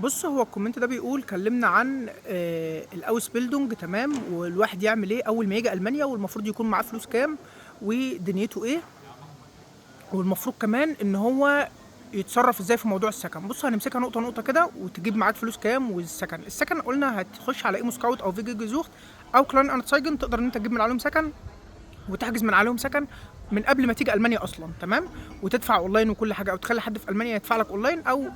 بص، هو ال comment ده بيقول كلمنا عن ال Ausbildung، تمام، والواحد يعمل ايه اول ما يجي المانيا، والمفروض يكون معاه فلوس كام ودنيته ايه، والمفروض كمان ان هو يتصرف ازاي في موضوع السكن. بص، هنمسكها نقطة نقطة كده، وتجيب معاك فلوس كام. والسكن، السكن قلنا هتخش على ImmoScout او WG gesucht او Kleinanzeigen، تقدر ان انت تجيب من عليهم سكن وتحجز من عليهم سكن من قبل ما تيجي المانيا اصلا، تمام، وتدفع اونلاين وكل حاجه، او تخلي حد في المانيا يدفع لك اونلاين او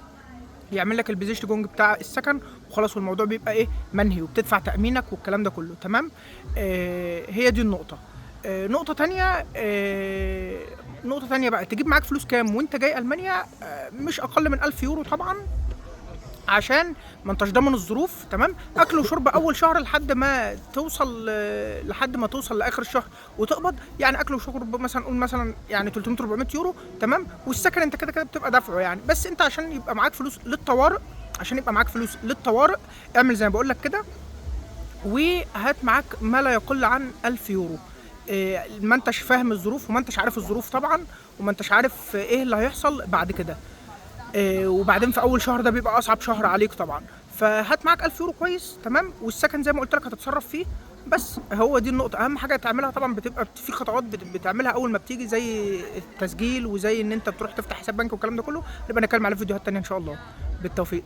يعمل لك ال Besichtigung بتاع السكن وخلاص، والموضوع بيبقى ايه منهي، وبتدفع تامينك والكلام ده كله، تمام. هي دي النقطة. نقطة تانية بقى، تجيب معاك فلوس كام وانت جاي المانيا؟ مش اقل من 1000 يورو طبعا، عشان ما انتش ضامن الظروف، تمام. اكل وشرب اول شهر لحد ما توصل لاخر الشهر وتقبض، يعني اكل وشرب مثلا قول مثلا يعني 300 400 يورو، تمام. والسكن انت كده كده بتبقى دافعه يعني، بس انت عشان يبقى معاك فلوس للطوارئ، عشان يبقى معاك فلوس للطوارئ اعمل زي ما بقول لك كده، وهات معاك ما لا يقل عن 1000 يورو. ما انتش فاهم الظروف وما انتش عارف الظروف طبعا، وما انتش عارف ايه اللي هيحصل بعد كده. وبعدين في اول شهر ده بيبقى اصعب شهر عليك طبعا، فهات معاك 1000 يورو كويس، تمام. والسكن زي ما قلت لك هتتصرف فيه. بس هو دي النقطة، أهم حاجة تعملها طبعا بتبقى في خطوات بتعملها أول ما بتيجي، زي التسجيل وزي إن أنت بتروح تفتح حساب بنك والكلام ده كله، نبقى نتكلم عليه في فيديوهات تانية إن شاء الله. بالتوفيق.